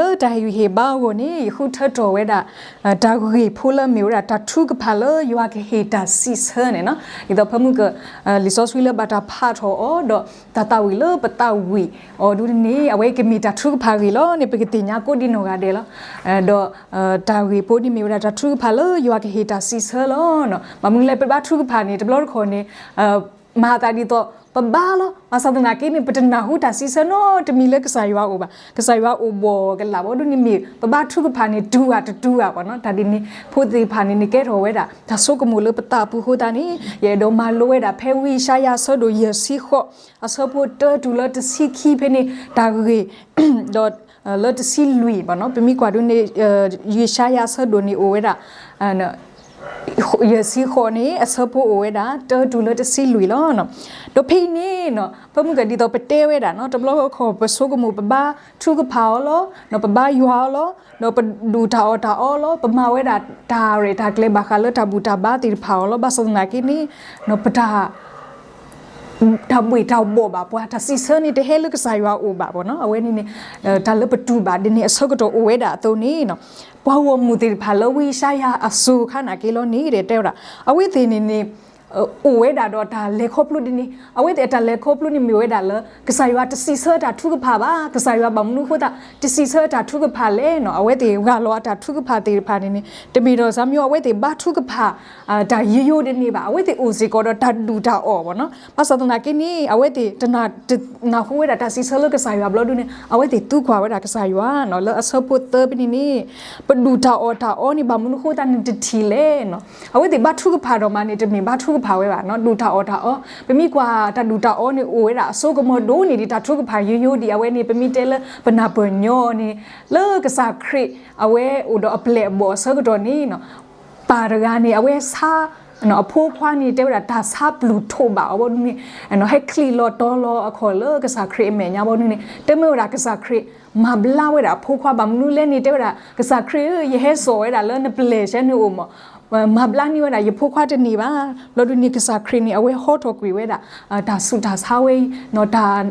လၢတၢ်ဟ့ၣ်ဂံၢ်ဟ့ၣ်ဘါအဂီၢ်န့ၣ် ယဃုထၢထီၣ်ဝဲဒၣ် တၢ်ဂ့ၢ်ဖိလၢအမ့ၢ်ဝဲဒၣ်တၢ်ထုကဖၣ်လၢယွၤကဟ့ၣ်တၢ်စံးဆၢန့ၣ်လီၤ. ဒ်သိးဖဲမုၢ်က လံာ်စီဆှံလၢဘၣ်တၢ်ဖးထီၣ်အီၤ ဒီးတၢ်သးဝံၣ်လၢပသးဝံၣ်အီၤဒ်န့ၣ် အဝဲကမ့ၢ်တၢ်ထုကဖၣ်အဂ့ၢ်လီၤန့ၣ် ပကသ့ၣ်ညါကိးဒံနီၢ်ဂၤဒဲးလီၤ. ဒီး တၢ်ဂ့ၢ်ဖိန့ၣ်မ့ၢ်ဝဲဒၣ်တၢ်ထုကဖၣ်လၢယွၤကဟ့ၣ်တၢ်စံးဆၢလီၤ. ဘၣ်မနုၤလဲၣ် ပဘါထုကဖၣ်န့ၣ် တဘျီတခီၣ်န့ၣ် မၤသးဒ်သိး ပဘါလီၤ. ဘၣ်ဆၣ်သနာ်က့န့ၣ် ပတနၢ်ဟူတၢ်စံးဆၢနီတမံၤလၢကစၢ်ယွၤအိၣ်ဘၣ်. ကစၢ်ယွၤအိၣ်ဘီၣ်ကလာ်ဘၣ်ဒ်န့ၣ်မ့ၢ် ပဘါထုကဖၣ်န့ၣ် တူၢ်ဂၤတတူၢ်ဂၤဘၣ်နီၤ. တၢ်ဒ်န့ၣ် ဖိသ့ၣ်တဖၣ်န့ၣ် နကဲထီၣ်ဝဲဒၣ် တၢ်ဆိကမိၣ်လၢပသးပူၤအဃိသတးန့ၣ် ယအဲၣ်ဒိးမၤလိဝဲဒၣ်ဖဲဝံယၡါယၤအဆၢဒိၣ်ယဲၢ်ဆံဃိး အဆၢဖိတၢတုၤလၢတဆံခံဖဲန့ၣ် တၢ်ဂ့ၢ် ဒီး လၢတဆံလွံၢ်ဘၣ်နီၤ. ပမ့ၢ်ကွၢ်ဒ်န့ၣ် ယၡါယၤအဆၢဒိၣ်န့ၣ်အိၣ်ဝဲဒၣ် ယဲၢ်ဆံဃိးန့ၣ် အဆၢဖိအိၣ်ဝဲဒၣ် တၢတုၤလၢတဆံလွံၢ်လီၤ. ဒီးဖဲအံၤန့ၣ်နီၤ ဖဲမုၢ်ကဒ်သိးပတဲဝဲဒၣ်နီၤ တဘျီခီၣ်ပဆိကမိၣ် ပဘါထုကဖၣ်အီၤလီၤ, ပဘါယွၤအီၤလီၤ, ဒီးပဒုၣ်တၢ်အီၣ်တၢ်အီလီၤ, ပမၤဝဲဒၣ်တၢ်ရဲၣ်တၢ်ကျဲၤဘၣ်ဃးလၢတၢ်ဘူၣ်တၢ်ဘါသ့ၣ်တဖၣ်အီၤလီၤ. ဘၣ်ဆၣ်သနာ်က့န့ၣ် ပတၢ် တၢ်ဘှ့ၣ်တၢ်ဘှီၣ်ဘၣ်ပှၤ တၢ်စံးဆၢန့ၣ် တဟဲလၢကစၢ်ယွၤအအိၣ်ဘၣ်ဘၣ်နီၤ. အဝဲန့ၣ်န့ၣ် တၢ်လၢပတူၢ်ဘၣ်ဒ်န့ၣ်အဆၢကတီၢ်အိၣ်ဝဲဒၣ်အသိးန့ၣ် ပှၤဂီၢ်မုၢ်သ့ၣ်တဖၣ်လၢဝံယၡါယၤအစိၤခါနာ်က့လီၤန့ၣ် တဲဝဲဒၣ် အဝဲသ့ၣ်န့ၣ်န့ၣ် အိၣ်ဝဲဒၣ်ဒီးတၢ်လဲၤခီဖျိဒ်န့ၣ် အဝဲသ့ၣ်အတၢ်လဲၤခီဖျိန့ၣ်မ့ၢ်ဝဲဒၣ်လၢ ကစၢ်ယွၤတစံးဆၢတၢ်ထုကဖၣ်ဘၣ်. ကစၢ်ယွၤဘၣ်မနုၤအဃိသတး တစံးဆၢတၢ်ထုကဖၣ်လဲၣ်နီၤ. အဝဲသ့ၣ်ဂၢ်လီၤအတၢ်ထုကဖၣ်သ့ၣ်တဖၣ်န့ၣ်န့ၣ် တမ့ၢ်ဒီးစၢ်မံၤ အဝဲသ့ၣ်ဘါထုကဖၣ် တၢ်ယိယိဒ်န့ၣ်ဘၣ်. အဝဲသ့ၣ်အိၣ်စ့ၢ်ကီးဒီးတၢ်ဒုၣ်တၢ်အီၣ်ဘၣ်နီၤ. ဘၣ်ဆၣ်သနာ်က့န့ၣ် အဝဲသ့ၣ်တနၢ်ဟူဝဲဒၣ်တၢ်စံးဆၢလၢကစၢ်ယွၤဘျီဒ်န့ၣ် အဝဲသ့ၣ်သံကွၢ်ဝဲဒၣ်ကစၢ်ယွၤနီၤ လၢအဆၢဖိသၢဖဲန့ၣ်န့ၣ် ပဒုၣ်တၢ်အီၣ်တၢ်အီန့ၣ် ဘၣ်မနုၤအဃိသတးန့ၣ်တထံၣ်လဲၣ်နီၤ. အဝဲသ့ၣ်ဘါထုကဖၣ်ဒီးမးန့ၣ် တမ့ၢ်ဘါထုကဖၣ်ဝဲဘၣ်နီၤ ဒုၣ်တၢ်အီၣ်တၢ်အီ. ပမ့ၢ်ကွၢ်တၢ်ဒုၣ်တၢ်အီန့ၣ်အိၣ်ဝဲဒၣ်အစိကမီၤဒိၣ်န့ၢ်ဒံးတၢ်ထုကဖၣ်ယိယိဒံး အဝဲန့ၣ် ပမ့ၢ်တဲလၢပနၢ်ပၢၢ်ညီန့ၣ် လၢကစၢ်ခရံာ် အဝဲအိၣ်ဒီးအပျဲၢ်အဘီၣ်အဆၢကတီၢ်န့ၣ် ပၢ်တဂၤန့ၣ် အဝဲဆါ အဖိခွါန့ၣ် တဲဝဲဒၣ်တၢ်ဆါပျူၢ်ထိးဘၣ်အီၤဘျီဒ်န့ၣ် ဟဲချံးလီၤတီၤလီၤအခီၣ်လၢကစၢ်ခရံာ်အမဲာ်ညါဘျီဒ်န့ၣ် တဲမ့ၢ်ဝဲဒၣ်ကစၢ်ခရံာ် မၤဘျါဝဲဒၣ်အဖိခွါ ဘၣ်မနုၤလဲၣ်န့ၣ် တဲဝဲဒၣ် ကစၢ်ခရံာ်ဧၢ ယဟဲစိာ်ဝဲဒၣ်လၢနပျဲၢ်ဆဲန့ၣ်အိၣ်မး မၤဘျါန့ၢ်ဝဲဒၣ်ယဖိခွါတန့ၢ်ဘၣ်. ဘျီဒ်န့ၣ် ကစၢ်ခရံာ်န့ၣ် အဝဲဟီထီၣ်ကွံာ်ဝဲဒၣ် တၢ်ဆူးတၢ်ဆါဝဲအံၤ တၢ်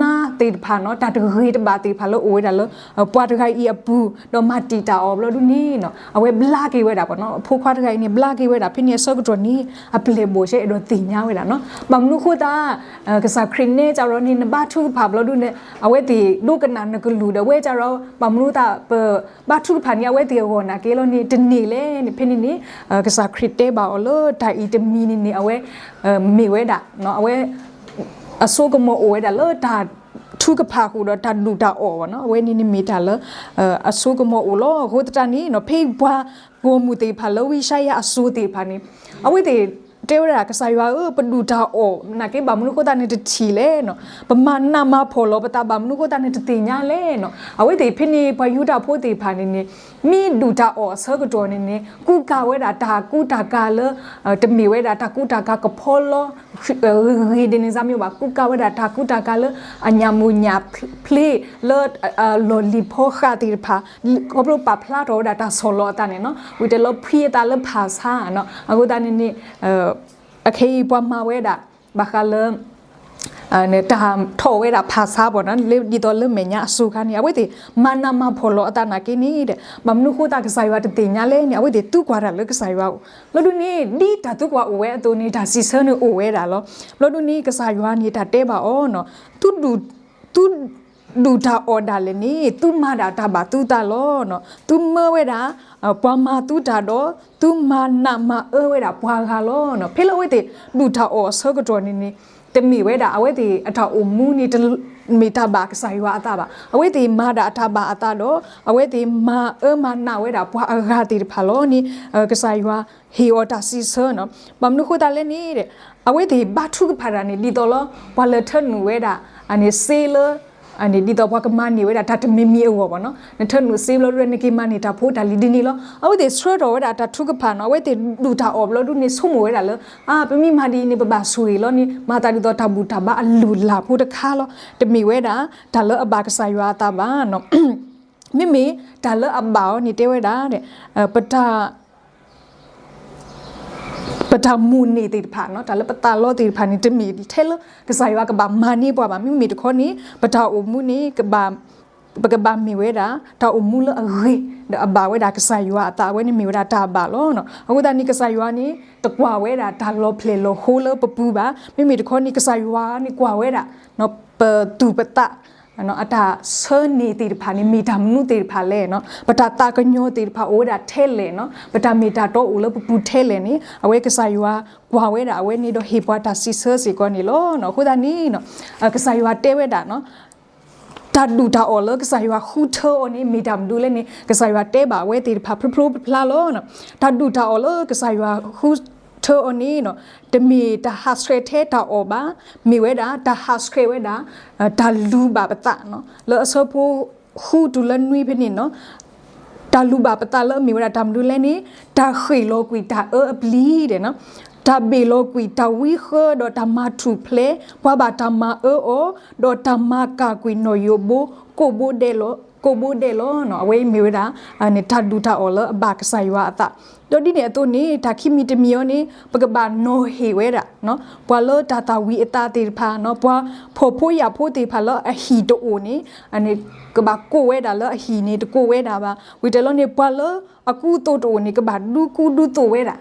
နါသ့ၣ်တဖၣ်နီၤ တၢ်တဂ့ၤတဘၣ်သ့ၣ်တဖၣ်လၢအိၣ်ဝဲဒၣ်လၢ ပှၤတဂၤအံၤအပူၤ ဒီးမၤတံာ်တာ်အီၤဘျီဒ်န့ၣ် အဝဲဘျါက့ၤဝဲဒၣ်ပှၤနီၤ အဖိခွါတဂၤအံၤန့ၣ် ဘျါက့ၤဝဲဒၣ် ဖဲန့ၣ်အဆၢကတီၢ်န့ၣ် အပျဲၢ်ဘီၣ်ဆဲအဲၣ်ဒိးသ့ၣ်ညါဝဲဒၣ်နီၤ ဘၣ်မနုၤအဃိသတး ကစၢ်ခရံာ်နဲကၢ်ရီန့ၣ် နဘါထုကဖၣ်ဘျီဒ်န့ၣ် အဝဲသ့ၣ်ဒိကနၣ်နကလုၢ်ဒီးဝဲကၢ်ရီ ဘၣ်မနုၤသးပ ဘါထုကဖၣ်န့ၣ် အဝဲသ့ၣ်အဂီၢ်နာ်က့လီၤန့ၣ် တန့ၢ်လဲၣ်န့ၣ် ဖဲန့ၣ်န့ၣ် ကစၢ်ခရံာ်တဲဘၣ်အီၤလၢတၢ်အံၤတမံၤန့ၣ်န့ၣ် အဝဲ မ့ၢ်ဝဲဒၣ် အဝဲ အစိကမီၤအိၣ်ဝဲဒၣ်လၢတၢ်ထုကဖၣ်ဃုာ်ဒီးတၢ်ဒုၣ်တၢ်အီၣ်ဘၣ်နီၤ အဝဲန့ၣ်န့ၣ်မ့ၢ်တၢ်လၢ အစိကမီၤအိၣ်လီၤ. အဃိသတးန့ၣ်နီၤ ဖဲပှၤဂီၢ်မုၢ်သ့ၣ်တဖၣ်လၢဝံယၡါယၤအစိၤသ့ၣ်တဖၣ်န့ၣ် အဝဲသ့ၣ်တဲဝဲဒၣ် ကစၢ်ယွၤဧၢ ပဒုၣ်တၢ်အီၣ် နာ်က့ဘၣ်မနုၤအဃိသတးန့ၣ်တထံၣ်လဲၣ်နီၤ ပမၤနးမၤဖှီၣ်လီၤပသးဘၣ်မနုၤအဃိသတးန့ၣ်တသ့ၣ်ညါလဲၣ်နီၤ အဝဲသ့ၣ်ဖဲန့ၣ် ပှၤယူဒၤဖိသ့ၣ်တဖၣ်န့ၣ်န့ၣ် မ့ၢ်ဒုၣ်တၢ်အီၣ်အဆၢကတီၢ်န့ၣ်န့ၣ် ကူကၤဝဲဒၣ်တၢ်ကူတၢ်ကၤလၢ တမ့ၢ်ဝဲဒၣ်တၢ်ကူတၢ်ကၤကဖီလီ ဂ့ၤဂ့ၤဒ်န့ၣ်စၢ်မ့ၢ်ဘၣ် ကူကၤဝဲဒၣ်တၢ်ကူတၢ်ကၤလၢ အညၣ်မုၢ်ညၣ်ဖျ့ လၢလီၢ်လံၤဖီဃးသ့ၣ်တဖၣ် ခီဖျိပာ်ဖျါထီၣ်ဝဲဒၣ်တၢ်ဆီၣ်လီၤအသးန့ၣ်နီၤ ဝံၤတဲလၢဖှံအသးလၢဖၣ်ဆါနီၤ အဃိသတးန့ၣ်န့ၣ် အခဲအံၤပှၤမၤဝဲဒၣ် ဘၣ်ဃးလၢ တၢ်ထီၣ်ဝဲဒၣ်ဖၣ်ဆါဘၣ်နီၤ လၢဒ်သိးလၢမဲာ်ညါအစိၤခါန့ၣ် အဝဲသ့ၣ်မၤနးမၤဖှီၣ်လီၤအသးနာ်က့န့ၣ်ဒီး ဘၣ်မနုၤအဃိသတးကစၢ်ယွၤတသ့ၣ်ညါလဲၣ်န့ၣ် အဝဲသ့ၣ်သံကွၢ်တၢ်လၢကစၢ်ယွၤအိၣ် ဘျီဒ်န့ၣ် ဒ်တၢ်သံကွၢ်အိၣ်ဝဲအသိးန့ၣ် တၢ်စံးဆၢန့ၣ်အိၣ်ဝဲဒၣ်လီၤ. ဘျီဒ်န့ၣ် ကစၢ်ယွၤန့ၣ်တၢ်တဲဘၣ်အီၤနီၤ သု ဒုၣ်တၢ်အီၣ်ဒၣ်လဲာ်န့ၣ် သုမၤဒၣ်တၢ်ဘၣ်သုသးလီၤ. သုမၢဝဲဒၣ် ပှၤမၤသုတၢ်ဒီး သုမၤနးမၤအၢဝဲဒၣ်ပှၤဂၤလီၤ. ဖဲလၢအဝဲသ့ၣ်ဒုၣ်တၢ်အီၣ်အဆၢကတီၢ်န့ၣ်န့ၣ် တမ့ၢ်ဝဲဒၣ် အဝဲသ့ၣ်အတၢ်အိၣ်မူန့ၣ် တမ့ၢ်တၢ်ဘၣ်ကစၢ်ယွၤအသးဘၣ်. အဝဲသ့ၣ်မၤဒၣ်အတၢ်ဘၣ်အသးဒီး အဝဲသ့ၣ်မၤအၢမၤနးဝဲဒၣ်ပှၤအဂၤသ့ၣ်တဖၣ်လီၤန့ၣ် ကစၢ်ယွၤဟ့ၣ်အီၤတၢ်စံးဆၢနီၤ. ဘၣ်မနုၤအဃိသတးလဲၣ်န့ၣ် အဝဲသ့ၣ်ဘါထုကဖၣ်တၢ်န့ၣ် ဒ်သိးလၢ ပှၤလဲၤထၢနုာ်ဝဲဒၣ် အန့ၣ်စ့လၢ ဒ်သိးပှၤကမၤန့ၢ်ဝဲဒၣ်တၢ်တမံၤမံၤအဂီၢ်ဘၣ်နီၤ နထၢနုာ်စ့ဘျီဒ်န့ၣ် နက့ၤမၤန့ၢ်တၢ်ဖိတၢ်လံၤဒ်န့ၣ်လီၤ. အဝဲသ့ၣ်ဆှၢထီၣ်ဝဲဒၣ်တၢ်ထုကဖၣ်နီၤ အဝဲသ့ၣ်ဒုၣ်တၢ်အီၣ်ဘျီဒ်န့ၣ် ဆိကမိၣ်ဝဲဒၣ်လၢ အါ ပမ့ၢ်မၤဒ်အံၤန့ၣ် ပဘၣ်ဆိၣ်ဂ့ၤလီၤန့ၣ် မၤသးဒ်သိးတၢ်ဘူၣ်တၢ်ဘါအလုၢ်အလၢ်ဖိတခါလီၤ. တမ့ၢ်ဝဲဒၣ် တၢ်လၢအဘၣ်ကစၢ်ယွၤအသးဘၣ်နီၤ မ့မ့ၢ်တၢ်လၢအဘၣ်အီၤန့ၣ်တဲဝဲဒၣ် ပတၢ် ပတၢ်မိၣ်န့ၢ်သ့ၣ်တဖၣ်နီၤ တၢ်လၢပသးလီသ့ၣ်တဖၣ်န့ၣ် တမ့ၢ်ထဲလၢကစၢ်ယွၤကဘၣ်မၤန့ၢ်ပှၤဘၣ်. မ့မ့ၢ်တခီန့ၣ် ပတၢ်အိၣ်မူန့ၣ် ကဘၣ် ပကဘၣ်မ့ၢ်ဝဲဒၣ် တၢ်အိၣ်မူလၢအဂ့ၤ ဒီးအဘၣ်ဝဲဒၣ်ကစၢ်ယွၤအသး အဝဲန့ၣ်မ့ၢ်ဝဲဒၣ်တၢ်အဘၣ်လီၤ. အဃိသတးန့ၣ် ကစၢ်ယွၤန့ၣ် တကွၢ်ဝဲဒၣ်တၢ်လီၤဖျဲၣ်လီၤဟိလၢပပူၤဘၣ်. မ့မ့ၢ်တခီန့ၣ် ကစၢ်ယွၤန့ၣ်ကွၢ်ဝဲဒၣ် ပသူၣ်ပသး အတၢ်ဆၢန့ၢ်သ့ၣ်တဖၣ်န့ၣ် မ့ၢ်တၢ်မနုၤသ့ၣ်တဖၣ်လဲၣ်. ပတၢ်သးကညီၤသ့ၣ်တဖၣ်အိၣ်ဝဲဒၣ်ထဲလဲၣ်. ပတၢ်မ့ၢ်တၢ်တီအိၣ်လၢပပူၤထဲလဲၣ်န့ၣ် အဝဲကစၢ်ယွၤကွၢ်ဝဲဒၣ်အဝဲန့ၣ် ဒီးဟ့ၣ်ပှၤတၢ်စံးဆၢစ့ၢ်ကီးန့ၣ်လီၤ. အဃိသတးန့ၣ် ကစၢ်ယွၤတဲဝဲဒၣ် တၢ်ဒူၣ်တၢ်အီၣ်လၢကစၢ်ယွၤဃုထၢအီၤန့ၣ် မ့ၢ်တၢ်မနုၤလဲၣ်န့ၣ် ကစၢ်ယွၤတဲဘၣ်အဝဲသ့ၣ်တဖၣ်ဖျိဖျိဖျါဖျါလီၤ. တၢ်ဒူၣ်တၢ်အီၣ်လၢကစၢ်ယွၤဃုထၢအီၤန့ၣ် တမ့ၢ်တၢ်ဟးဆှဲးထဲတၢ်အီၣ်ဘၣ်. မ့ၢ်ဝဲဒၣ်တၢ်ဟးဆှဲးဝဲဒၣ် တၢ်လူၤဘၣ်ပသး လၢအဆၢဖိဃုတုၤလၢနွံဖဲန့ၣ် တၢ်လူၤဘၣ်ပသးလၢအမ့ၢ်ဝဲဒၣ်တၢ်မနုၤလဲၣ်န့ၣ် တၢ်ဃ့ၢ်လီၤကွံာ်တၢ်အၢအပျံၤဒဲး တၢ်ဘ့ၣ်လီၤကွံာ်တၢ်ဝံဃၢဒီးတၢ်မၤထူၣ်ဖျဲး ပှၤဘၣ်တၢ်မၤအၢအီၤ ဒီးတၢ်မၤကၢ်ကွံာ်နီၣ်ယိးဘိ ကိးဘိဒဲးလီၤ ကိးဘိဒဲးလီၤ. အဝဲအံၤမ့ၢ်ဝဲဒၣ် တၢ်ဒူၣ်တၢ်အီၣ်လၢအဘၣ်ကစၢ်ယွၤအသး ဒီးဒ်န့ၣ်အသိးန့ၣ် တၢ်ခံမံၤတမံၤအံၤန့ၣ် ပကဘၣ်နီၤဟ့ၣ်ဝဲဒၣ် ပှၤလၢတၢ်သၣ်ဝံၤအသးသ့ၣ်တဖၣ် ပှၤဖှီၣ်ဖိယာ်ဖိသ့ၣ်တဖၣ်လၢအဟံၣ်တအိၣ်န့ၣ် ကဘၣ်ကိးဝဲဒၣ်လၢအဟံၣ်န့ၣ် တကိးဝဲဒၣ်ဘၣ်. ဝံၤတဲလီၤန့ၣ် ပှၤလၢအကူအသိးတအိၣ်န့ၣ် ကဘၣ်ဒူကူဒူသိးဝဲဒၣ်.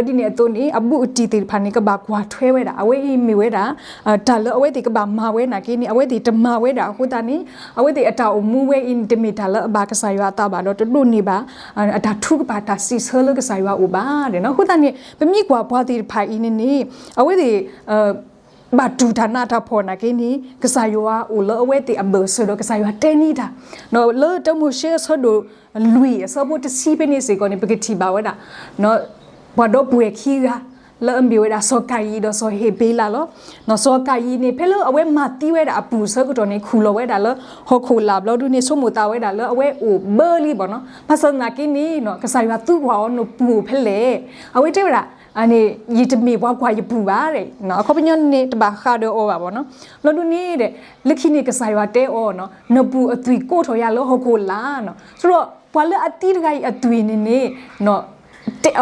ဒီးဒ်န့ၣ်အသိးန့ၣ် အဘူးအတံၢ်သ့ၣ်တဖၣ်န့ၣ် ကဘၣ်ကွၢ်ထွဲဝဲဒၣ်. အဝဲအံၤမ့ၢ်ဝဲဒၣ် တၢ်လၢအဝဲသ့ၣ်ကဘၣ်မၤဝဲနာ်က့န့ၣ် အဝဲသ့ၣ်တမၤဝဲဒၣ်အဃိသတးန့ၣ် အဝဲသ့ၣ်အတၢ်အိၣ်မူဝဲအံၤန့ၣ် တမ့ၢ်တၢ်လၢအဘၣ်ကစၢ်ယွၤအသးဘၣ်ဒီး တဒိးန့ၢ်ဘၣ် အတၢ်ထုကဖၣ်တၢ်စံးဆၢလၢကစၢ်ယွၤအိၣ်ဘၣ်ဒဲး. အဃိသတးန့ၣ် ပမ့ၢ်ကွၢ်ပှၤသ့ၣ်တဖၣ်အံၤန့ၣ်န့ၣ် အဝဲသ့ၣ် ဘၣ်တူၢ်တၢ်နးတၢ်ဖှီၣ်နာ်က့န့ၣ် ကစၢ်ယွၤအိၣ်လၢအဝဲသ့ၣ်အဘၢၣ်စၢၤဒီးကစၢ်ယွၤတဲန့ၢ်တၢ် လၢတၢမိၤၡ့အဆၢဒိၣ်လွံၢ်အဆၢဖိတဆံဖဲန့ၣ်စ့ၢ်ကီးန့ၣ် ပကထံၣ်ဘၣ်ဝဲဒၣ် ပှၤဒီပုၢ်ဝဲၢ်ခံဂၤ လၢအမ့ၢ်ဝဲဒၣ်စီၤကၤယံၣ်ဒီးစီၤဟ့းဘ့လးလီၤ. စီၤကၤယံၣ်န့ၣ် ဖဲလၢအဝဲမၤသံဝဲဒၣ်အပုၢ်အဆၢကတီၢ်န့ၣ် ခူၣ်လီၤဝဲဒၣ်လၢဟီၣ်ခိၣ်လာ်ဘျီဒုန့ၣ် ဆိကမိၣ်သးဝဲဒၣ်လၢအဝဲအိၣ်ဘၢလံဘၣ်နီၤ. ဘၣ်ဆၣ်သနာ်က့န့ၣ် ကစၢ်ယွၤသံကွၢ်အီၤ နပုၢ်အိၣ်ဖဲလဲၣ်. အဝဲတဲဝဲဒၣ် န့ၣ် ယတမ့ၢ်ပှၤကွၢ်ယပုၢ်ဘၣ်. အခီပညီန့ၣ် တဘၣ်ဃးဒီးအီၤဘၣ်ဘၣ်နီၤ. ဘျီဒုန့ၣ် လၢခံန့ၣ်ကစၢ်ယွၤတဲအီၤ နပုၢ်အသွံၣ်ကိးထီၣ်ယၤလၢဟီၣ်ခိၣ်လာ်. ဆိဒီး ပှၤလၢအသံတဂၤအံၤအသွံၣ်န့ၣ်န့ၣ်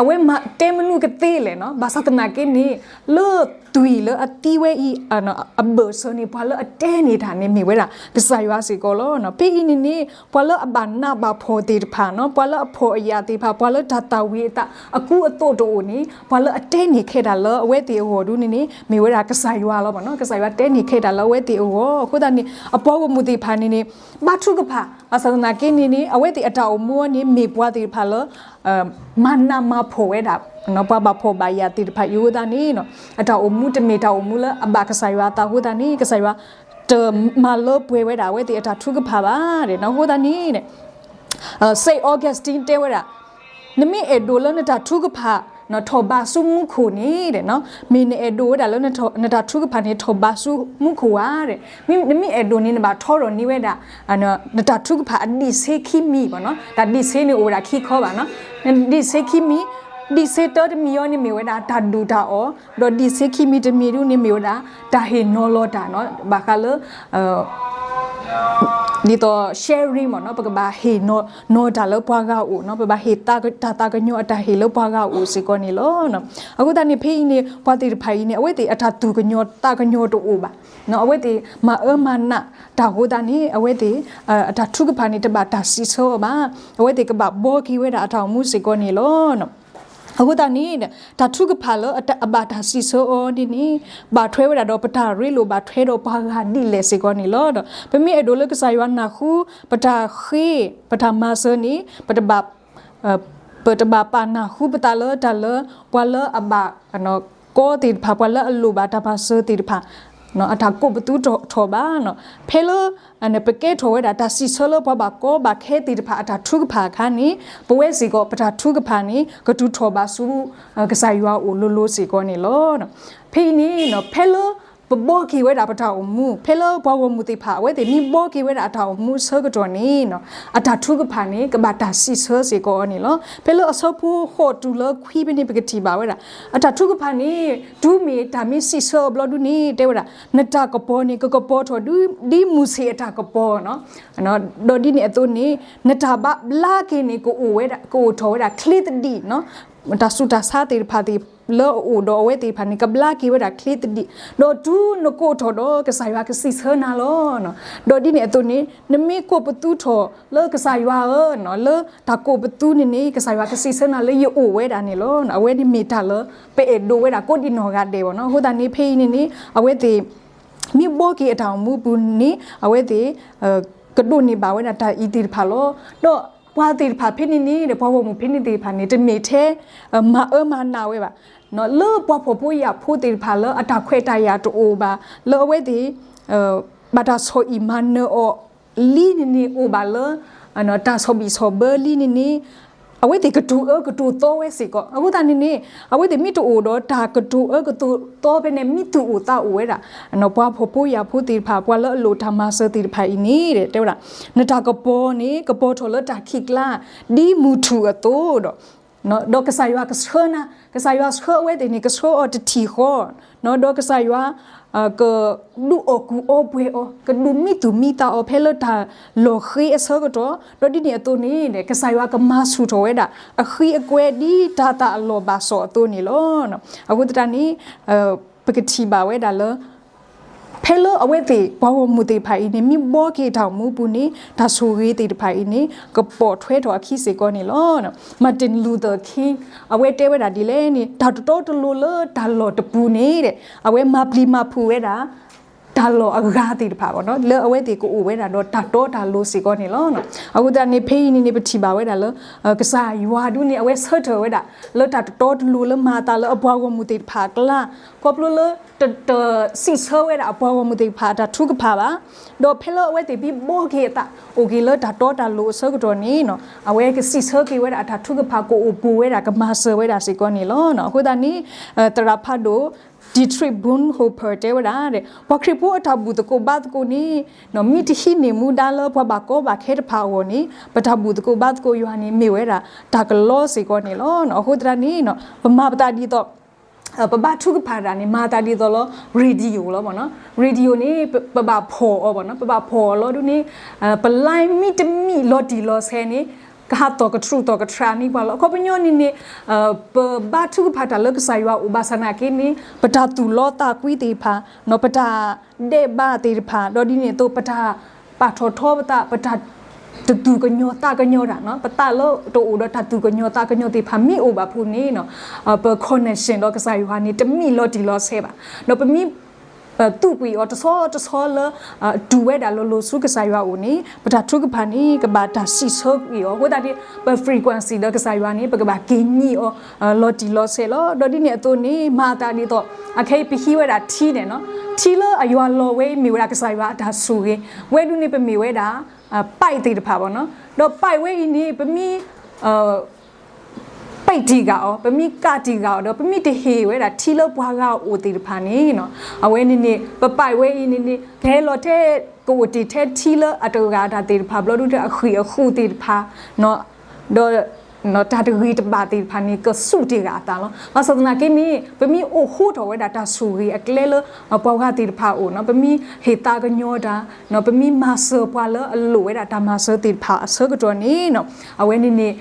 အဝဲတဲမနုၤကသ့လဲၣ်နီၤ. ဘၣ်ဆၣ်သနာ်က့န့ၣ် လၢသွံၣ်လၢအသံဝဲအံၤ အဘၢၣ်စၢၤန့ၣ် ပှၤလၢအတဲန့ၢ်တၢ်န့ၣ်မ့ၢ်ဝဲဒၣ် ကစၢ်ယွၤစ့ၢ်ကီးလီၤ. ဖဲအံၤန့ၣ်န့ၣ် ပှၤလၢအဘၣ်နးဘၣ်ဖှီၣ်သ့ၣ်တဖၣ်နီၤ, ပှၤလၢအဖှီၣ်အယာ်သ့ၣ်တဖၣ်, ပှၤလၢတၢ်သၣ်ဝံၤအသး အကူအသိးတအိၣ်န့ၣ် ပှၤလၢအတဲန့ၢ်ခဲတၢ်လၢအဝဲသ့ၣ်အဂီၢ်ဒုန့ၣ်န့ၣ် မ့ၢ်ဝဲဒၣ်ကစၢ်ယွၤလီၤနီၤ. ကစၢ်ယွၤတဲန့ၢ်ခဲတၢ်လၢအဝဲသ့ၣ်အဂီၢ်. အဃိသတးန့ၣ် အပှၤဂီၢ်မုၢ်သ့ၣ်တဖၣ်န့ၣ်န့ၣ် ဘါထုကဖၣ် ဘၣ်ဆၣ်သနာ်က့န့ၣ်န့ၣ် အဝဲသ့ၣ်အတၢ်အိၣ်မူအံၤန့ၣ် မ့ၢ်ပှၤသ့ၣ်တဖၣ်လၢ မၤနးမၤဖှီၣ်ဝဲဒၣ် ပှၤဘၣ်ဖှီၣ်ဘၣ်ယာ်သ့ၣ်တဖၣ်အံၤအဃိသတးန့ၣ် အတၢ်အိၣ်မူတမ့ၢ်တၢ်အိၣ်မူလၢအဘၣ်ကစၢ်ယွၤအသးအဃိသတးန့ၣ် ကစၢ်ယွၤတမၤလၢပှဲၤဝဲဒၣ်အဝဲသ့ၣ်အတၢ်ထုကဖၣ်ဘၣ်. အဃိသတးန့ၣ် Saint Augustine တဲဝဲဒၣ် နမ့ၢ်အဲၣ်ဒိးလၢနတၢ်ထုကဖၣ် ထီၣ်ဘးဆူမူခိၣ်န့ၣ် မ့ၢ်နအဲၣ်ဒိးဝဲဒၣ်လၢ နတၢ်ထုကဖၣ်န့ၣ် ထီၣ်ဘးဆူမူခိၣ်ဧါ. နမ့ၢ်အဲၣ်ဒိးန့ၣ် နဘၣ်ထီထီၣ်န့ၢ်ဝဲဒၣ် နတၢ်ထုကဖၣ်အဒံးဆှံခံမံၤဘၣ်နီၤ. တၢ်ဒံးဆှံန့ၣ်အိၣ်ဝဲဒၣ်ခံခီဘၣ်နီၤ. ဒံးဆှံခံမံၤ, ဒံးဆှံတၢတမံၤအံၤန့ၣ်မ့ၢ်ဝဲဒၣ်တၢ်ဒူၣ်တၢ်အီၣ်, ဒီးဒံးဆှံခံမံၤတမံၤဒုန့ၣ်မ့ၢ်ဝဲဒၣ် တၢ်ဟ့ၣ်နီၤလီၤတၢ်နီၤ. ဘၣ်ဃးလၢ ဒ်သိး sharing မ့ၢ်နီၤ, ပကဘၣ်ဟ့ၣ်နီၤတၢ်လၢပှၤဂၤအအိၣ်နီၤ, ပဘၣ်ဟ့ၣ်တၢ်သးကညီၤအတၢ်ဟ့ၣ်လၢပှၤဂၤအအိၣ်စ့ၢ်ကီးန့ၣ်လီၤ. အဃိသတးန့ၣ် ဖဲအံၤန့ၣ် ပှၤသ့ၣ်တဖၣ်အံၤန့ၣ် အဝဲသ့ၣ်အတၢ်သူၣ်ကညီၤသးကညီၤတအိၣ်ဘၣ်. အဝဲသ့ၣ်မၤအၢမၤနးတၢ်အဃိသတးန့ၣ် အဝဲသ့ၣ် အတၢ်ထုကဖၣ်န့ၣ် တဘၣ်တၢ်စံးဆၢအီၤဘၣ်. အဝဲသ့ၣ်ကဘၣ်ဘှီက့ၤဝဲဒၣ်အတၢ်အိၣ်မူစ့ၢ်ကီးန့ၣ်လီၤ. အဃိသတးန့ၣ် တၢ်ထုကဖၣ်လၢအဘၣ်တၢ်စံးဆၢအီၤန့ၣ်န့ၣ် ဘၣ်ထွဲဝဲဒၣ်ဒီးပတၢ်ရ့လိာ်ဘၣ်ထွဲဒီးပှၤဂၤဒ်လဲၣ်စ့ၢ်ကီးန့ၣ်လီၤ. ပမ့ၢ်အဲၣ်ဒိးလၢကစၢ်ယွၤနၢ်ဟူ ပတၢ်ဃ့ ပတၢ်မၤစၢၤန့ၣ် ပတဘၣ် ပတဘၣ်ပာ်နၢ်ဟူပသးလၢတၢ်လၢ ပှၤလၢအဘၣ် ကီသ့ၣ်တဖၣ် ပှၤလၢအလိၣ်ဘၣ်တၢ်မၤစၢၤသ့ၣ်တဖၣ် အတၢ်ကိးပသူထီၣ်ဘၣ်. ဖဲလၢ ပကဲထီၣ်ဝဲဒၣ်တၢ်စံးဆၢလၢပှၤဘၣ်ကီဘၣ်ခဲသ့ၣ်တဖၣ်အတၢ်ထုကဖၣ်အခါန့ၣ် ပဝဲစ့ၢ်ကီးပတၢ်ထုကဖၣ်န့ၣ် ကတုၤထီၣ်ဘးဆူ ကစၢ်ယွၤအအိၣ်လိၤလိၤစ့ၢ်ကီးန့ၣ်လီၤ. ဖဲအံၤန့ၣ် ဖဲလၢ ပဘှီက့ၤဝဲဒၣ်ပတၢ်အိၣ်မူ ဖဲလၢပှၤဂီၢ်မုၢ်သ့ၣ်တဖၣ် အဝဲသ့ၣ်မ့ၢ်ဘှီက့ၤဝဲဒၣ်အတၢ်အိၣ်မူအဆၢကတီၢ်န့ၣ် အတၢ်ထုကဖၣ်န့ၣ် ကဘၣ်တၢ်စံးဆၢစ့ၢ်ကီးအီၤန့ၣ်လီၤ. ဖဲလၢအဆၢဖိဃိးတုၤလၢခွံဖဲန့ၣ် ပကထံၣ်ဘၣ်ဝဲဒၣ် အတၢ်ထုကဖၣ်န့ၣ် တုၤမ့ၢ်တၢ်မ့ၢ်စံးဆၢအီၤဘျီဒုန့ၣ် တဲဝဲဒၣ် နတၢ်ကပီၤန့ၣ် ကကပီၤထီၣ်ဒ်မုၢ်ဆ့ၣ်အတၢ်ကပီၤ ဒီးဒ်န့ၣ်အသိးန့ၣ် နတၢ်ဘးဘျါက့ၤန့ၣ် ကအိၣ်ဝဲဒၣ် ကအိၣ်ထီၣ်ဝဲဒၣ်ချ့သဒံးနီၤ. တၢ်ဆူးတၢ်ဆါသ့ၣ်တဖၣ်သ့ၣ်လၢအအိၣ်ဒီးအဝဲသ့ၣ်တဖၣ်န့ၣ် ကဘျါက့ၤဝဲဒၣ်ချ့သဒံး, ဒီးတုၤနကိးထီၣ်ဒီးကစၢ်ယွၤကစံးဆၢနၤလီၤ. ဒီးဒ်န့ၣ်အသိးန့ၣ် နမ့ၢ်ကိးပသူထီၣ်လၢကစၢ်ယွၤဧၢ, လၢတၢ်ကိးပသူန့ၣ်န့ၣ် ကစၢ်ယွၤကစံးဆၢနၤလၢယအိၣ်ဝဲဒၣ်န့ၣ်လီၤ. အဝဲန့ၣ်မ့ၢ်တၢ်လၢ ပအဲၣ်ဒိးဝဲဒၣ်ကိးဒံးနီၢ်ဂၤဒဲးဘၣ်နီၤ. အဃိသတးန့ၣ် ဖဲအံၤန့ၣ်န့ၣ် အဝဲသ့ၣ် မ့ၢ်ဘှီက့ၤအတၢ်အိၣ်မူအပူၤန့ၣ် အဝဲသ့ၣ် ကဒိးန့ၢ်ဘၣ်ဝဲဒၣ်တၢ်အံၤသ့ၣ်တဖၣ်လီၤ. ဒီးပှၤသ့ၣ်တဖၣ်ဖဲန့ၣ်န့ၣ် ပှၤဂီၢ်မုၢ်ဖဲန့ၣ်သ့ၣ်တဖၣ်န့ၣ် တမ့ၢ်ထဲ မၤအၢမၤနးဝဲဘၣ်. လၢပှၤဖှီၣ်ဖိယာ်ဖိသ့ၣ်တဖၣ်လၢအတၢ်ခွဲးတၢ်ယာ်တအိၣ်ဘၣ်, လၢအဝဲသ့ၣ် ဘၣ်တၢ်ဆီၣ်အံၣ်မၤနၢၤအီၤလံန့ၣ်န့ၣ် အိၣ်ဘၣ်လၢ တၢ်ဆီၣ်ဘံၣ်ဆီၣ်ဘၢလံန့ၣ်န့ၣ် အဝဲသ့ၣ်ကတိၤအၢကတိၤသီဝဲစ့ၢ်ကီး. အဃိသတးန့ၣ်န့ၣ် အဝဲသ့ၣ်မ့ၢ်တအိၣ်ဒီးတၢ်ကတိၤအၢကတိၤသီဖဲန့ၣ် မ့ၢ်သူၣ်အိၣ်သးအိၣ်ဝဲဒၣ် ပှၤဖှီၣ်ဖိယာ်ဖိသ့ၣ်တဖၣ် ပှၤလၢအလိၣ်တၢ်မၤစၢၤသ့ၣ်တဖၣ်အံၤန့ၣ် တဲဝဲဒၣ် နတၢ်ကပီၤန့ၣ် ကပီၤထီၣ်လၢတၢ်ခံးကျါ ဒ်မုၢ်ထူၣ်အသိးဒီး ဒီးကစၢ်ယွၤကဆှၢနၤ, ကစၢ်ယွၤဆှၢအဝဲသ့ၣ်န့ၣ် ကဆှၢအီၤတထံၣ်ဃီ, ဒီးကစၢ်ယွၤ ကဒုးအီၣ်ကူၣ်အီပှဲၤအီၤ, ကဒုးမံသူၣ်မံသးအီၤဖဲလၢတၢ်လီၢ်ဃ့အဆၢကတီၢ်, ဒီးဒ်န့ၣ်အသိးန့ၣ် ကစၢ်ယွၤကမၤဆူၣ်ထီၣ်ဝဲဒၣ် အဃံအကွဲဒ်တၢ်သးအလီၢ်ဘၣ်စီၣ်အသိးန့ၣ်လီၤ. အဃိသတးန့ၣ် ပကထံၣ်ဘၣ်ဝဲဒၣ်လၢ ဖဲလၢအဝဲသ့ၣ် ပှၤဂီၢ်မုၢ်သ့ၣ်တဖၣ်အံၤန့ၣ် မ့ၢ်ဘှီက့ၤတၢ်အိၣ်မူပူၤန့ၣ် တၢ်ဆိၣ်ဂ့ၤသ့ၣ်တဖၣ်အံၤန့ၣ် ကပိာ်ထွဲထီၣ်အခံစ့ၢ်ကီးန့ၣ်လီၤ. Martin Luther King အဝဲတဲဝဲဒၣ်ဒ်လဲၣ်န့ၣ် တၢ်တတီတလိၤလၢတၢ်လီၢ်တပူၤန့ၣ် အဝဲမၤပျံၤမၤဖုးဝဲဒၣ် တၢ်လီၢ်အဂၤသ့ၣ်တဖၣ်ဘၣ်နီၤ လၢအဝဲသ့ၣ်ကအိၣ်ဝဲဒၣ်ဒီးတၢ်တီတၢ်လိၤစ့ၢ်ကီးန့ၣ်လီၤ. အဃိသတးန့ၣ် ဖဲအံၤန့ၣ်န့ၣ် ပထံၣ်ဘၣ်ဝဲဒၣ်လၢ ကစၢ်ယွၤဒုန့ၣ် အဝဲဆၢထၢၣ်ဝဲဒၣ် လၢတၢ်တတီတလိၤလၢမၤအသးလၢအပှၤဂီၢ်မုၢ်သ့ၣ်တဖၣ်အကျါ ခီဖျိလၢ တ, တစံးဆၢဝဲဒၣ်အပှၤဂီၢ်မုၢ်သ့ၣ်တဖၣ်အတၢ်ထုကဖၣ်ဘၣ်, ဒီးဖဲလၢအဝဲသ့ၣ်မ့ၢ်ဘှီက့ၤအသး အိၣ်က့ၤလၢတၢ်တီတၢ်လိၤအဆၢကတီၢ်န့ၣ် အဝဲကစံးဆၢက့ၤဝဲဒၣ်အတၢ်ထုကဖၣ် ကအိၣ်ဘူးဝဲဒၣ် ကမၤစၢၤဝဲဒၣ်စ့ၢ်ကီးန့ၣ်လီၤ. အဃိသတးန့ၣ် သရၣ်ဖးဒိၣ် Dietrich Bonhoeffer တဲဝဲဒၣ် ပှၤခရံာ်ဖိအတၢ်ဘူၣ်သကိးဘါသကိးန့ၣ် မ့ၢ်တဟံးန့ၢ်မူဒါလၢပှၤဘၣ်ကီဘၣ်ခဲတဖၣ်အဂီၢ်န့ၣ် ပတၢ်ဘူၣ်သကိးဘါသကိးယွၤန့ၣ် မ့ၢ်ဝဲဒၣ်တၢ်ကလီစ့ၢ်ကီးန့ၣ်လီၤ. အဃိသတးန့ၣ် ပမၤပသးဒ်သိး ပဘါထုကဖၣ်တၢ်န့ၣ် မၤသးဒ်သိးလၢ radio လီၤ. radio န့ၣ် ပဘၣ်ဖီၣ်အီၤဘၣ်နီၤ ပဘၣ်ဖီၣ်အီၤလီၤဒုန့ၣ် ပ line မ့ၢ်တမံၣ်လီၤတံၢ်လီၤဆဲးန့ၣ် ကဟးသီၣ်ကထြူၣ်သီၣ်ကထြၣ်န့ၢ်ပှၤလီၤ. အခီပညီန့ၣ်န့ၣ် ပဘါထုကဖၣ်တၢ်လၢကစၢ်ယွၤအအိၣ်ဘၣ်ဆၣ်နာ်က့န့ၣ် ပတၢ်သူၣ်လီသးကွံသ့ၣ်တဖၣ် ပတၢ်ဒဲးဘးသ့ၣ်တဖၣ် ဒီးဒ်န့ၣ်အသိး ပတၢ်ပာ်ထီၣ်ထီပသး ပတၢ်တသူၣ်ကညီၤသးကညီၤတၢ် ပသးလၢတအိၣ်ဒီးတၢ်သူၣ်ကညီၤသးကညီၤသ့ၣ်တဖၣ်မ့ၢ်အိၣ်ဘၣ်ဖုးန့ၣ် ပ connection ဒီးကစၢ်ယွၤန့ၣ် တမံၣ်လီၤတံၢ်လီၤဆဲးဘၣ်. ဒီးပမ့ၢ် သူၣ်ကွံာ်အီၤတဆီတဆီလၢ တူၢ်ဝဲဒၣ်လိၤလိၤဆူကစၢ်ယွၤအအိၣ်န့ၣ် ပတၢ်ထုကဖၣ်န့ၣ် ကဘၣ်တၢ်စံးဆၢကွံာ်အီၤ အဃိသတးန့ၣ် ပ frequency ဒီးကစၢ်ယွၤန့ၣ် ပကဘၣ်က့ၤညံၣ်အီၤ လီၤတံၢ်လီၤဆဲးလီၤ. ဒီးဒ်န့ၣ်အသိးန့ၣ် မၤအသးဒ်သိး အခဲအံၤပဟံးဝဲဒၣ်ထံန့ၣ်နီၤ ထံလၢအယွၤလီၤဝဲအံၤ မ့ၢ်ဝဲဒၣ်ကစၢ်ယွၤအတၢ်ဆိၣ်ဂ့ၤ ဝဲဒုန့ၣ် ပမ့ၢ်ဝဲဒၣ် pipe သ့ၣ်တဖၣ်ဘၣ်နီၤ ဒီး pipe ဝဲအံၤန့ၣ် ပမ့ၢ် ပံးတံၢ်ဂၤအီၤ ပမ့ၢ်ကးတံၢ်ဂၤအီၤဒီး ပမ့ၢ်တဟ့ၣ်ဝဲဒၣ်ထံလၢပှၤဂၤအအိၣ်သ့ၣ်တဖၣ်န့ၣ် အဝဲန့ၣ်န့ၣ် ပ pipe ဝဲအံၤန့ၣ်န့ၣ် ကဟဲလီၤထဲ ကအိၣ်တ့ၢ်ထဲထံလၢအတဂၤတၢ်သ့ၣ်တဖၣ် ဘျီဒုထဲအဃံၢ်အဃူသ့ၣ်တဖၣ် ဒီး တၢ်တဂ့ၤတဘၣ်သ့ၣ်တဖၣ်န့ၣ် ကစူၢ်တ့ၢ်ဂၤအသးလီၤ. ဘၣ်ဆၣ်သနာ်က့န့ၣ် ပမ့ၢ်အိၣ်ဃူထီၣ်ဝဲဒၣ်တၢ်ဆိၣ်ဂ့ၤအကျဲလၢ ပှၤဂၤသ့ၣ်တဖၣ်အအိၣ်နီၤ ပမ့ၢ်ဟ့ၣ်သးကညီၤတၢ် ပမ့ၢ်မၤစၢၤပှၤလၢအလိၣ်ဝဲဒၣ်တၢ်မၤစၢၤသ့ၣ်တဖၣ်အဆၢကတီၢ်န့ၣ် အဝဲန့ၣ်န့ၣ်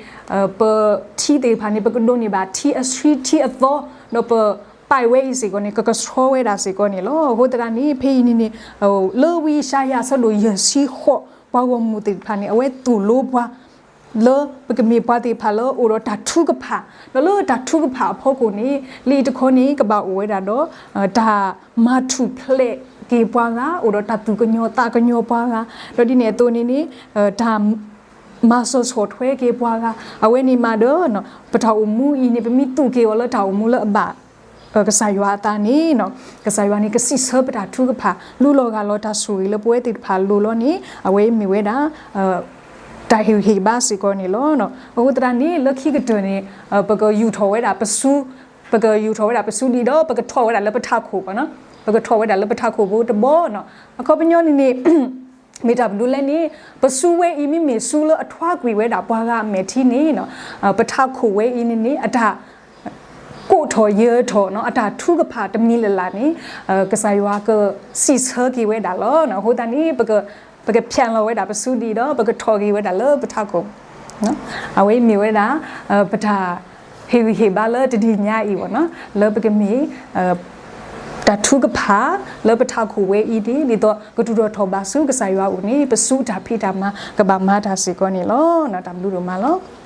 ပထံသ့ၣ်တဖၣ်န့ၣ် ပကဒိးန့ၢ်ဘၣ်ထံအဆှံထံအသီ ဒီးပ pipe ဝဲအံၤစ့ၢ်ကီးန့ၣ် ကကဆှီဝဲဒၣ်စ့ၢ်ကီးန့ၣ်လီၤ. အဃိသတးန့ၣ် ဖဲအံၤန့ၣ်န့ၣ် လၢဝံယၡါယၤအဆၢဒိၣ်ယဲၢ်ဆံဃိး ပှၤဂီၢ်မုၢ်သ့ၣ်တဖၣ်န့ၣ် အဝဲသိၣ်လိပှၤ လၢပကမ့ၢ်ပှၤသ့ၣ်တဖၣ်လၢအအိၣ်ဒီးတၢ်ထုကဖၣ် ဒီးလၢတၢ်ထုကဖၣ်အဖီခိၣ်န့ၣ် လံာ်တခီန့ၣ် ကဘၣ်အိၣ်ဝဲဒၣ်ဒီး တၢ်မၤထူၣ်ဖျဲးက့ၤပှၤဂၤ အိၣ်ဒီးတၢ်သူၣ်ကညီၤသးကညီၤပှၤဂၤ ဒီးဒ်န့ၣ်အသိးန့ၣ်န့ၣ် တၢ် မၤစၢၤဆီၣ်ထွဲက့ၤပှၤဂၤ အဝဲန့ၣ်မးဒီး ပတၢ်အိၣ်မူအံၤန့ၣ် ပမ့ၢ်သူၣ်က့ၤအီၤလၢတၢ်အိၣ်မူလၢအဘၣ် ကစၢ်ယွၤအသးန့ၣ် ကစၢ်ယွၤန့ၣ် ကစံးဆၢပတၢ်ထုကဖၣ် လူလီၤဂၢ်လီၤတၢ်ဆိၣ်ဂ့ၤလၢပဝဲသ့ၣ်တဖၣ်အလိၤလီၤန့ၣ် အဝဲမ့ၢ်ဝဲဒၣ် တၢ်ဟ့ၣ်ဂံၢ်ဟ့ၣ်ဘါစ့ၢ်ကီးန့ၣ်လီၤ. အဃိသတးန့ၣ် လၢခံကတၢၢ်န့ၣ် ပကယူာ်ထီၣ်ဝဲဒၣ်ပစု ပကယူာ်ထီၣ်ဝဲဒၣ်ပစုဒံးဒီး ပကထီၣ်ဝဲဒၣ်လၢပထးခိၣ်ဘၣ်နီၤ ပကထီၣ်ဝဲဒၣ်လၢပထးခိၣ်ဖိတဘီနီၤ အခီပညီန့ၣ်န့ၣ် မ့ၢ်တၢ်ပဒိလၢန့ၣ် ပစုဝဲအံၤ မ့မ့ၢ်စုလၢအထွါကွံာ်ဝဲဒၣ်ပှၤဂၤအမဲာ်ထံန့ၣ် ပထးခိၣ်ဝဲအံၤန့ၣ်န့ၣ် အတၢ်ကိးထီၣ်ယၢၤထီၣ် အတၢ်ထုကဖၣ်တမံၤလၢ်လၢ်န့ၣ် ကစၢ်ယွၤကစံးဆၢက့ၤဝဲဒၣ်လီၤ. အဃိသတးန့ၣ် ပကဖျဲးလီၤဝဲဒၣ်ပစုဒံးဒီး ပကထီၣ်က့ၤဝဲဒၣ်လၢပထးခိၣ် အဝဲမ့ၢ်ဝဲဒၣ် ပတၢ် ဟ့ၣ်ဂံၢ်ဟ့ၣ်ဘါလၢတနံၤညါအံၤဘၣ်နီၤ လၢပကမ့ၢ် တၢ်ထုကဖၣ် လၢပထးခိၣ်ဝဲအံၤန့ၣ် ဒ်သိးကတူၢ်ထီၣ်ထီၣ်ဘၣ်ဆူကစၢ်ယွၤအအိၣ်န့ၣ် ပဆူတၢ်ဖံးတၢ်မၤ ကဘၣ်မၤတၢ်စ့ၢ်ကီးန့ၣ်လီၤ. တၢ်ဘျုးဒိၣ်မးလီၤ.